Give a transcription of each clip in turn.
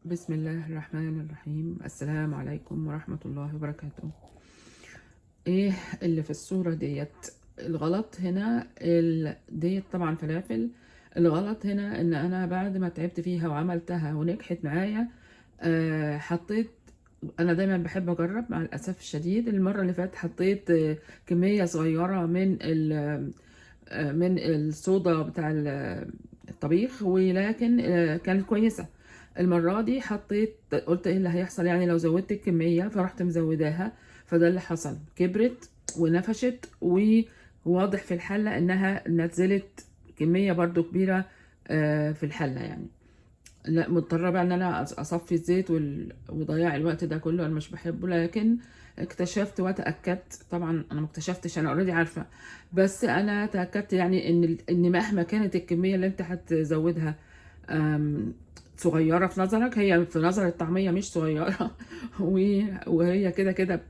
بسم الله الرحمن الرحيم. السلام عليكم ورحمة الله وبركاته. ايه اللي في الصورة ديت؟ الغلط هنا ديت طبعا فلافل. الغلط هنا ان انا بعد ما تعبت فيها وعملتها ونجحت معايا، حطيت. انا دايما بحب اجرب، مع الاسف الشديد المرة اللي فاتت حطيت كمية صغيرة من ال آه، من الصودا بتاع الطبيخ، ولكن كانت كويسة. المرة دي حطيت، قلت ايه اللي هيحصل يعني لو زودت الكمية، فرحت مزوداها، فده اللي حصل، كبرت ونفشت، وواضح في الحلة انها نزلت كمية برضو كبيرة في الحلة يعني. لا، مضطرة بقى ان انا اصفي الزيت وضياع الوقت ده كله انا مش بحبه. لكن اكتشفت وتأكدت، طبعا انا ما اكتشفتش، انا already عارفة، بس انا تأكدت يعني ان مهما كانت الكمية اللي انت هتزودها أم، صغيرة في نظرك، هي في نظر الطعمية مش صغيرة. وهي كده كده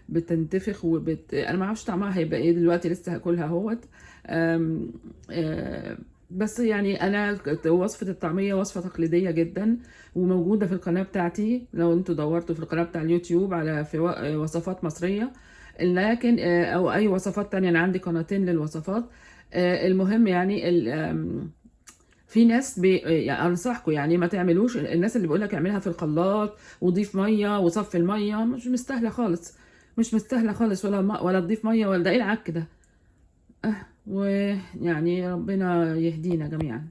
بتنتفخ انا ما اعرفش طعمها هيبقى ايه دلوقتي، لسه هاكلها اهوت. أم، أه، بس يعني انا وصفة الطعمية وصفة تقليدية جدا، وموجودة في القناة بتاعتي، لو انتوا دورتوا في القناة بتاع اليوتيوب على في وصفات مصرية، لكن او اي وصفات تانية، انا عندي قناتين للوصفات. المهم يعني ال- آم، في ناس يعني انصحكم يعني ما تعملوش، الناس اللي بيقولك اعملها في الخلاط وضيف مية وصفي المية، مش مستاهلة خالص، مش مستاهلة خالص، ولا تضيف مية ولا ده، ايه العك ده؟ ويعني ربنا يهدينا جميعا.